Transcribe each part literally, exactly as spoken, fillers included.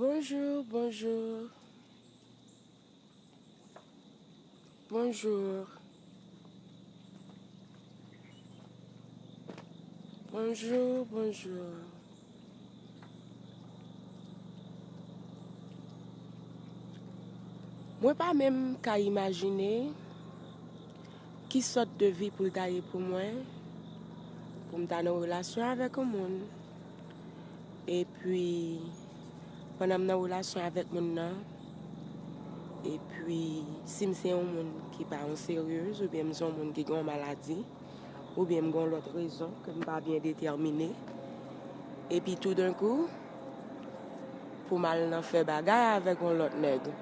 Bonjou, bonjou. Bonjou. Bonjou, bonjou. Mwen pa menm ka imajine ki sòt de vi pou l ta ye pou mwen, pou m ta nan relasyon avèk yon moun. Epi, pandan m nan relasyon avèk moun nan, epi, si m se yon moun ki pa yon seryez, oubyen m se yon moun ki gen yon maladi, oubyen m gen yon lòt rezon ke m pa byen detèmine, epi toudenkou, pou m al nan fè bagay avèk yon lòt nèg.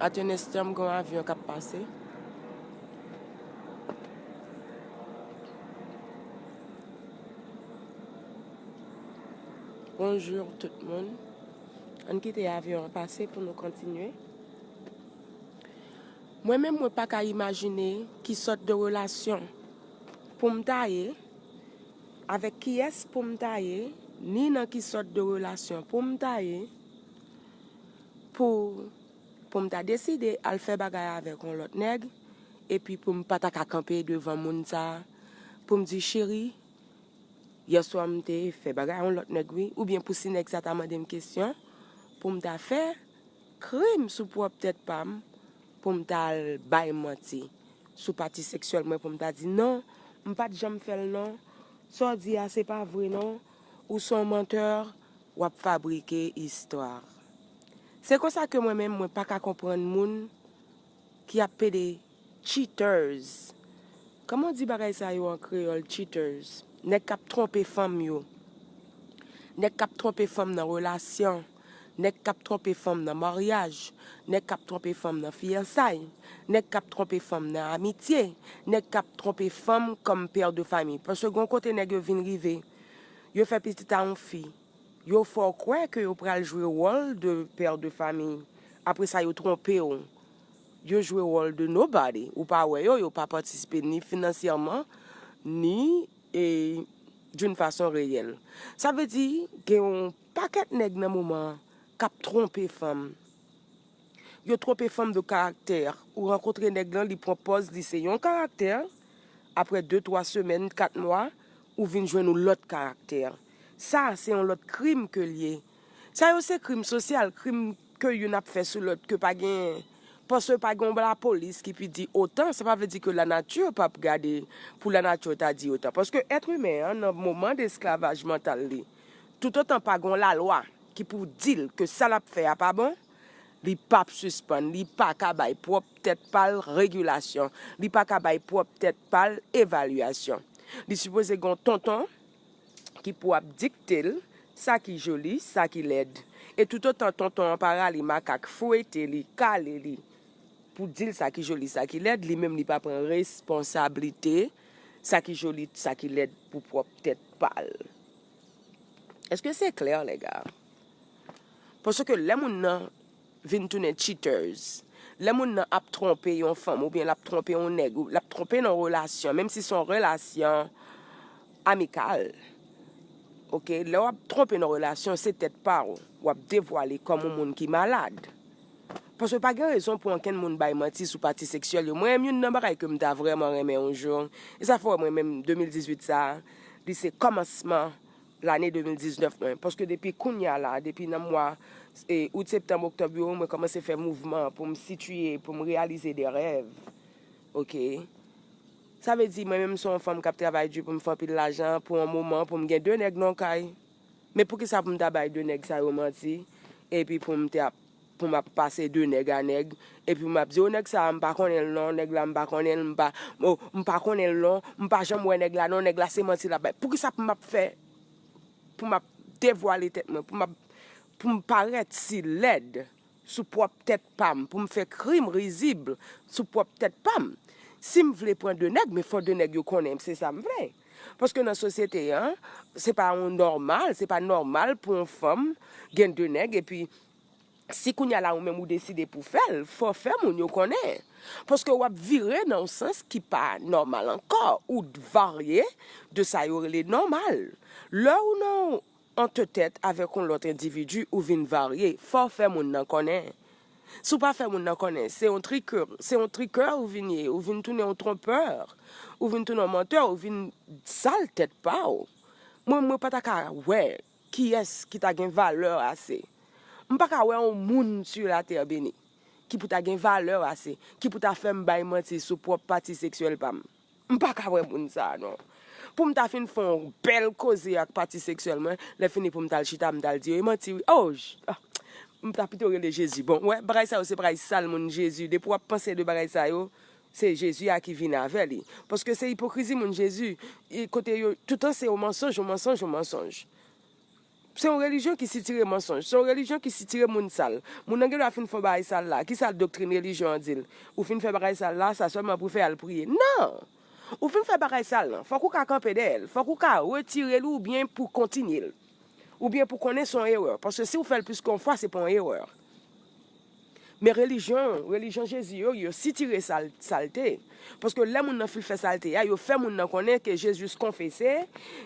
At yon enstan, m gen yon avyon k ap pase. Bonjou tout moun. Ann kite avyon an pase pou nou kontinye. Mwen menm, mwen pa ka imajine ki sòt de relasyon pou m ta ye, avèk kiyès pou m ta ye, ni nan ki sòt de relasyon pou m ta ye, pou, pou m ta deside al fè bagay avèk yon lòt nèg, epi pou m pa ta ka kanpe devan moun sa a, pou m di, "Cheri, yèswa m te fè bagay yon lòt nèg, wi," oubyen pou si nèg sa ta mande m kesyon, pou m ta fè krim sou pwòp tèt pa m, pou m ta al bay manti sou pati seksyèl mwen, pou m ta di, "Non, m pa t janm fè l non, sa w di a se pa vre non, ou se yon mantè, w ap fabrike istwa." Se konsa ke mwen menm, mwen pa ka konprann moun ki ap pede, cheaters. Kòman w di bagay sa yo an kreyòl, cheaters? Nèg k ap twonpe fanm yo. Nèg k ap twonpe fanm nan relasyon. Nèg k ap twonpe fanm nan maryaj. Nèg k ap twonpe fanm nan fiyansay. Nèg k ap twonpe fanm nan amitye. Nèg k ap twonpe fanm kòm pè de fanmi. Paske gon kote nèg yo vin rive, yo fè pitit a yon fi. Yo fè w kwè ke yo pral jwe wòl de pè de fanmi. Apre sa, yo twonpe w. Yo jwe wòl de nobody. Ou pa wè yo, yo pa patisipe ni finansyèman, ni, e, d'une façon réelle. Sa vle di, gen yon pakèt nèg nan moman an k ap twonpe fanm. Yo twonpe fanm de karaktè. Ou rankontre nèg lan, li pran pòz li se yon karaktè. Apre de, twa semèn, kat mwa, ou vin jwenn yon lòt karaktè. Sa, se yon lòt krim ke l ye. Sa yo se krim sosyal, krim ke youn ap fè sou lòt, ke pa gen, paske pa gen yon lapolis ki pi di otan, sa pa vle di ke lanati p ap gade pou lanati ta di otan. Paske èt imen an, nan moman de esklavaj mantal li, toutotan pa gen yon lalwa ki pou di l ke sa l ap fè a pa bon, li p ap sispann, li pa ka bay pwòp tèt pa l regilasyon, li pa ka bay pwòp tèt pa l evalyasyon. Li sipoze gen yon tonton ki pou ap dikte l sa ki joli, sa ki lèd. E toutotan tonton an pa rale makak, fwete li, kale li, pou di l sa ki joli, sa ki lèd, li menm li pa pran responsablite sa ki joli, sa ki lèd pou pwòp tèt pa l. Èske se klè, lèga? Paske lè moun nan vin tounen cheaters, lè moun nan ap twonpe yon fanm oubyen l ap twonpe yon nèg, ou l ap twonpe nan relasyon, menm si se yon relasyon amikal, oke, lè w ap twonpe nan relasyon, se tèt pa w w ap devwale kòm yon moun ki malad. Paske pa gen rezon pou ankenn moun bay manti sou pati seksyèl yo. Mwen menm, youn nan bagay ke m ta vrèman renmen yon jou, e sa fè w wè mwen menm de mil dizuit sa a, li se kòmansman lane de mil diznèf mwen. Paske depi kounye a la, depi nan mwa, e, out, septanm, oktòb yo, mwen kòmanse fè mouvman pou m sitiye, pou m reyalize de rèv. Oke? Sa vle di, mwen menm, m se yon fanm k ap travay di pou m fè anpil lajan, pou yon moman, pou m gen de nèg nan yon kay. Men poukisa pou m ta bay de nèg sa yo manti, epi pou m te ap, pou m ap pase de nèg a nèg, epi pou m ap di, "O, nèg sa a, m pa konnen l non, nèg la, m pa konnen l, m pa, o, m pa konnen l non, m pa janm wè nèg la non, nèg la se manti l ap bay." Poukisa pou m ap fè, pou m ap devwale tèt mwen, pou m ap, pou m parèt si lèd sou pwòp tèt pa m, pou m fè krim rizib sou pwòp tèt pa m? Si m vle pran de nèg, men fò de nèg yo konnen se sa m vle. Paske nan sosyete an, se pa yon nòmal, se pa nòmal pou yon fanm gen de nèg, epi si kounye a la ou menm ou deside pou fè l, fò fè moun yo konnen. Paske w ap vire nan yon sans ki pa nòmal ankò, ou varye de sa yo rele nòmal. Lè ou nan ant tèt avèk yon lòt endividi, ou vin varye. Fò w fè moun nan konnen. Si w pa fè moun nan konnen, se yon trikè, se yon trikè ou vin ye, ou vin tounen yon twonpè, ou vin tounen yon mantè, ou vin sal tèt pa w. Mwen, mwen pa ta ka wè kiyès ki ta gen valè ase. M pa ka wè yon moun sou latè beni ki pou ta gen valè ase, ki pou ta fè m bay manti sou pwòp pati seksyèl pa m. M pa ka wè moun sa a non. Pou m ta fin fè yon bèl koze ak pati seksyèl mwen, lè fini pou m t al chita, m t al di yo, e manti wi. Oh, j- ah, m ta pito rele Jezi. Bon, wè, bagay sa yo se bagay sal moun Jezi. Depi w ap panse de bagay sa yo, se Jezi a ki vin avè li. Paske se ipokrizi moun Jezi. E kote yo, toutan se yon mansonj, yon mansonj, yon mansonj. Se yon relijyon ki sitire mansonj. Se yon relijyon ki sitire moun sal. Moun nan gen dwa fin fè yon bagay sal la. Kisa doktrin relijyon an di l? Ou fin fè bagay sal la, sa sèlman pou fè al priye. Non! Ou fin fè bagay sal lan, fòk ou ka kanpe dèyè l. Fòk ou ka retire l oubyen pou kontinye l. Oubyen pou konnen se yon erè. Paske si w fè l plis ke yon fwa, se pa yon erè. Men relijyon, relijyon Jezi yo, yo sitire sal- salte. Paske lè moun nan fin fè salte a, yo fè moun nan konnen ke se jis konfese,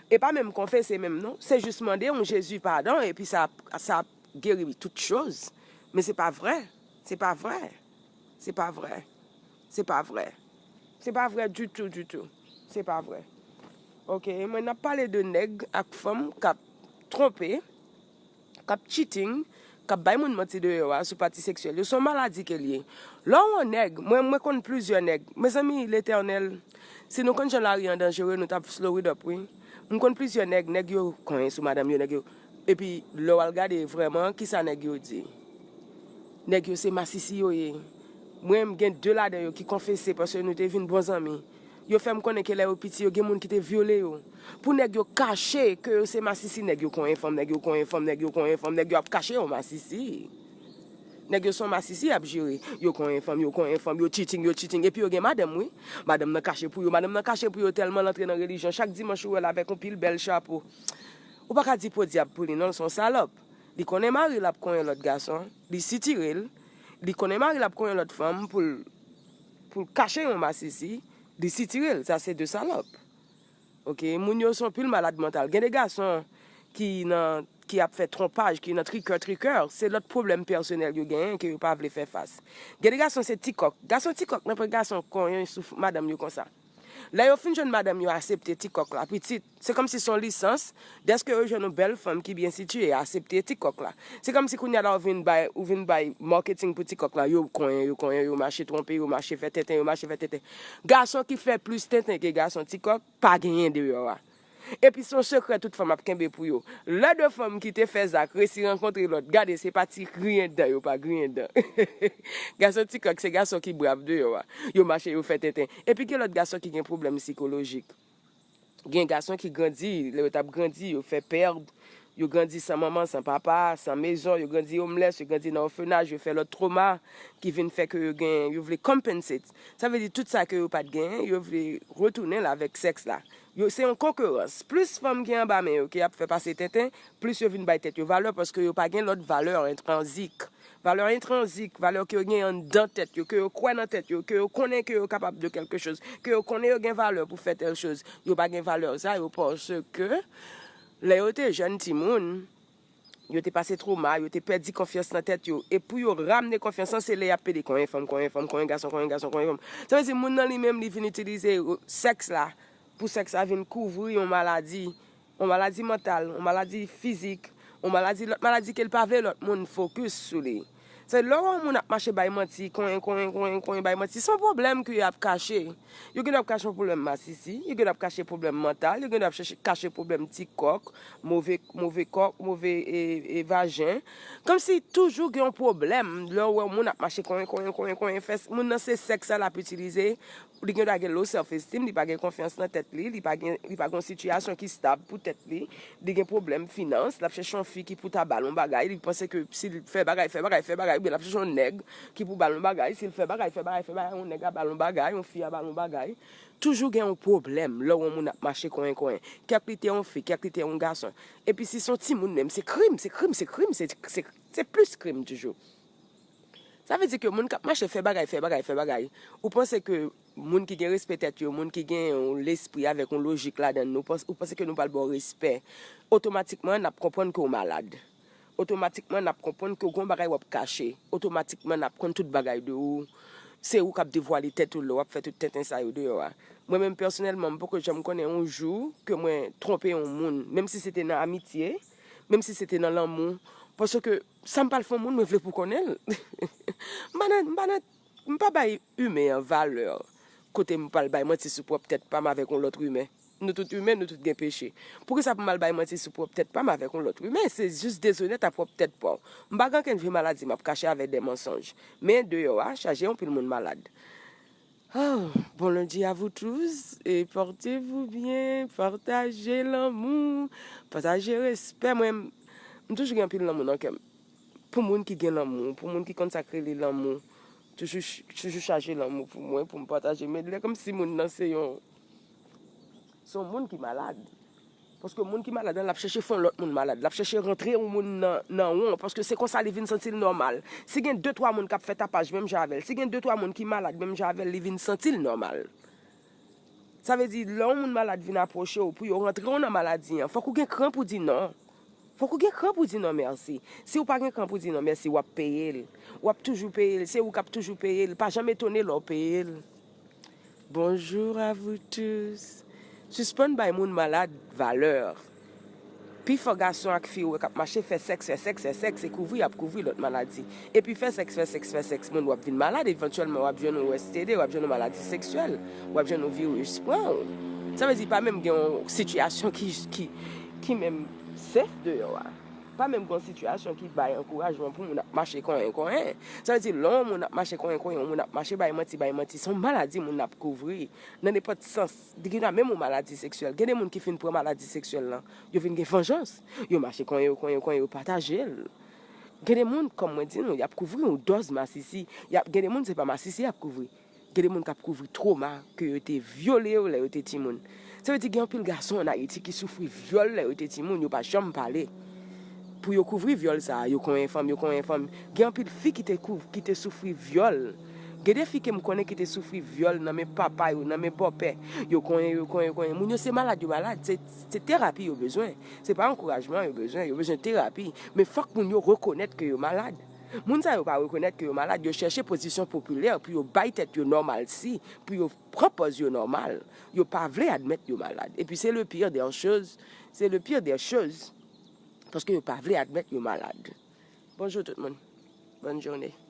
e pa menm konfese menm non, se jis mande yon Jezi padon, epi sa, sa ap geri tout choz. Men se pa vrè, se pa vrè, se pa vrè, se pa vrè, se pa vrè ditou, ditou, se pa vrè. Ok, mwen n ap pale de nèg ak fanm k ap twonpe, k ap cheating, k ap bay moun manti deyò a sou pati seksyèl yo. Se yon maladi ke l ye. Lè w yon nèg, mwen, mwen konn plizyè nèg. Mezanmi, Letènèl, si nou konn jan lari an danjere, nou t ap slow it up, wi. M konn plizyè nèg, nèg yo konyen sou madanm yo, nèg yo. Epi, lè w al gade vrèman, kisa nèg yo di? Nèg yo se masisi yo ye. Mwen, m gen de ladan yo ki konfese paske nou te vin bon zanmi. Yo fè m konnen ke lè yo piti, yo gen moun ki te vyole yo. Pou nèg yo kache ke yo se masisi, nèg yo konyen fanm, nèg yo konyen fanm, nèg yo konyen fanm, nèg yo ap kache yo masisi. Nèg yo se yon masisi y ap jere. Yo konyen fanm, yo konyen fanm, yo cheating, yo cheating. Epi yo gen madanm, wi. Madanm nan kache pou yo, madanm nan kache pou yo tèlman l antre nan relijyon. Chak dimanch ou wè l avèk yon pil bèl chapo. Ou pa ka di podyab pou li, non, l se yon salòp. Li konnen mari l ap konyen lòt gason, li sitire l. Li konnen mari l ap konyen lòt fanm pou l, pou l kache yon masisi, li sitire l. Sa se de salòp. Ok, moun yo se yon pil malad mantal. Gen de gason ki nan, ki ap fè twonpaj, ki nan trikè, trikè, se lòt pwoblèm pèsonèl yo genyen ke yo pa vle fè fas. Gen de gason se tikòk. Gason tikòk nan pran gason konyen sou f- madanm yo konsa. Lè yo fin jwenn madanm yo aksepte tikòk la, pitit, se kòmsi se yon lisans, dèske yo jwenn yon bèl fanm ki byen sitiye, aksepte tikòk la. Se kòmsi kounye a la ou vin bay, ou vin bay marketing pou tikòk la, yo konyen, yo konyen, yo mache twonpe, yo mache fè tenten, yo mache fè tenten. Gason ki fè plis tenten ke gason tikòk, pa genyen deyò a. Epi se yon sekrè tout fanm ap kenbe pou yo. Lè de fanm ki te fè zak resi rankontre lòt, gade se pa ti griyen dan yo pa griyen dan. Gason tikòk se gason ki brav deyò a. Yo mache, yo fè tenten. Epi gen lòt gason ki gen pwoblèm sikolojik. Gen gason ki grandi, lè yo t ap grandi, yo fè pèd, yo grandi san manman, san papa, san mezon, yo grandi homeless, yo grandi nan òfenaj, yo fè lòt twoma ki vin fè ke yo gen, yo vle compensate. Sa vle di tout sa ke yo pa t genyen, yo vle retounen l avèk sèks la. Yo, se yon konkerans. Plis fanm gen anba men yo ke y ap fè pase tenten, plis yo vin bay tèt yo valè paske yo pa gen lòt valè entranzik. Valè entranzik, valè ke yo gen anndan tèt yo, ke yo kwè nan tèt yo, ke yo konnen ke yo kapab de kèlke choz, ke yo konnen yo gen valè pou fè tèl choz. Yo pa gen valè sa yo paske lè yo te jèn timoun, yo te pase twoma, yo te pèdi konfyans nan tèt yo. E pou yo ramne konfyans lan, se lè y ap pede konyen fanm, konyen fanm, konyen gason, konyen gason, konyen fanm. Sa vle di moun nan li menm, li vin itilize sèks la pou sèks la vin kouvri yon maladi, yon maladi mantal, yon maladi fizik, yon maladi, lòt maladi ke l pa vle lòt moun fokis sou li. Se lè w wè yon moun ap mache bay manti, konyen, konyen, konyen, konyen, bay manti, se yon pwoblèm ke y ap kache. Yo gen dwa ap kache yon pwoblèm masisi, yo gen dwa ap kache pwoblèm mantal, yo gen dwa ap chèche kache pwoblèm ti kòk, move, move kòk, move e, e vajen. Kòmsi toujou gen yon pwoblèm lè w wè yon moun ap mache konyen, konyen, konyen, konyen, fè s- moun nan se sèks sa l ap itilize. Li gen dwa gen low self esteem, li pa gen konfyans nan tèt li, li pa gen, li pa gen yon sitiyasyon ki stab pou tèt li, li gen pwoblèm finans, l ap chèche yon fi ki pou ta ba l yon bagay, li panse ke si l fè bagay, fè bagay, fè bagay, oubyen l ap chèche yon nèg ki pou ba l yon bagay, si l fè bagay, fè bagay, fè bagay, yon nèg a ba l yon bagay, yon fi a ba l yon bagay. Toujou gen yon pwoblèm lè w wè yon moun ap mache konyen konyen. Kèk li te yon fi, kèk li te yon gason. Epi si se yon timoun menm, se krim, se krim, se krim, se, se, se plis krim toujou. Sa vle di ke moun k ap mache fè bagay, fè bagay, fè bagay, ou panse ke moun ki gen respè tèt yo, moun ki gen yon lespri avèk yon lojik ladan l, ou panse, ou panse ke nou pral ba w respè, otomatikman n ap konprann ke w malad. Otomatikman n ap konprann ke w gen yon bagay w ap kache. Otomatikman n ap konn tout bagay de ou. Se ou k ap devwale tèt ou lè w ap fè tout tenten sa yo deyò a. Mwen menm pèsonèlman, m poko janm konnen yon jou ke mwen twonpe yon moun, menm si se te nan amitye, menm si se te nan lanmou. Paske sa m pral fè yon moun, mwen vle pou konnen l. M pa nan, m pa nan, m pa bay imen an valè kote m pral bay manti sou pwòp tèt pa m avèk yon lòt imen. Nou tout imen, nou tout gen peche. Poukisa pou m al bay manti sou pwòp tèt pa m avèk yon lòt imen? Se jis dezonèt a pwòp tèt pa w. M pa gen okenn vye maladi m ap kache avèk de mansonj. Men deyò a, chaje yon pil moun malad. Oh, bon lundi à vous tous et portez-vous bien, pataje lanmou, pataje respè. Mwen, m toujou gen anpil lanmou nan kè m. Pou moun ki gen lanmou, pou moun ki konn sa k rele lanmou, toujou, toujou chaje lanmou pou mwen, pou m pataje. Men lè kòmsi moun nan se yon, se yon moun ki malad. Paske moun ki malad la, l ap chèche fè yon lòt moun malad. L ap chèche rantre yon moun nan, nan won, paske se konsa li vin santi l nòmal. Si gen de, twa moun k ap fè tapaj menm jan avè l, si gen de, twa moun ki malad menm jan avè l, li vin santi l nòmal. Sa vle di, lè yon moun malad vin apwoche w pou yo rantre w nan maladi an, fòk ou gen kran pou di non. Fòk ou gen kran pou di non mèsi. Si w pa gen kran pou di non mèsi, w ap peye l. W ap toujou peye l. Se ou k ap toujou peye l. Pa janm etone lè w peye l. Bonjour à vous tous. Sispann bay moun malad valè. Pifò gason ak fi ou wè k ap mache fè sèks, fè sèks, fè sèks, e kouvri y ap kouvri lòt maladi. Epi fè sèks, fè sèks, fè sèks, moun w ap vin malad, evantyèlman w ap jwenn yon S T D, w ap jwenn yon maladi seksyèl, w ap jwenn yon viris pran w. Sa vle di pa menm gen yon sitiyasyon ki, ki, ki menm sèf deyò a. Pa menm gen yon sitiyasyon ki bay ankourajman pou moun ap mache konyen konyen. Sa vle di lè yon moun ap mache konyen konyen, yon moun ap mache bay manti, bay manti, se yon maladi moun ap kouvri. Nan nenpòt sans, gen menm yon maladi seksyèl. Gen de moun ki fin pran maladi seksyèl lan, yo vin gen vanjans. Yo mache konyen yo, konyen yo, konyen yo, pataje l. Gen de moun, kòm mwen di nou, y ap kouvri yon dòz masisi. Y ap, gen de moun, se pa masisi y ap kouvri. Gen de moun k ap kouvri twoma ke yo te vyole yo lè yo te timoun. Sa vle di gen anpil gason ann Ayiti ki soufri vyòl lè yo te timoun, yo pa janm pale. Pou yo kouvri vyòl sa a, yo konyen fanm, yo konyen fanm. Gen anpil fi ki te kouv-, ki te soufri vyòl. Gen de fi ke m konnen ki te soufri vyòl nan men papa yo, nan men bòpè. Yo konyen, yo konyen, yo konyen. Moun yo se malad, yo malad. Se, se terapi yo bezwen. Se pa ankourajman yo bezwen. Yo bezwen terapi. Men fòk moun yo rekonèt ke yo malad. Moun sa yo pa rekonèt ke yo malad. Yo chèche pozisyon popilè pou yo bay tèt yo nòmalsi, pou yo pran pòz yo nòmal. Yo pa vle admèt yo malad. Epi se le pire des choses. Se le pire des choses. Paske yo pa vle admèt yo malad. Bonjou tout moun. Bòn jounen.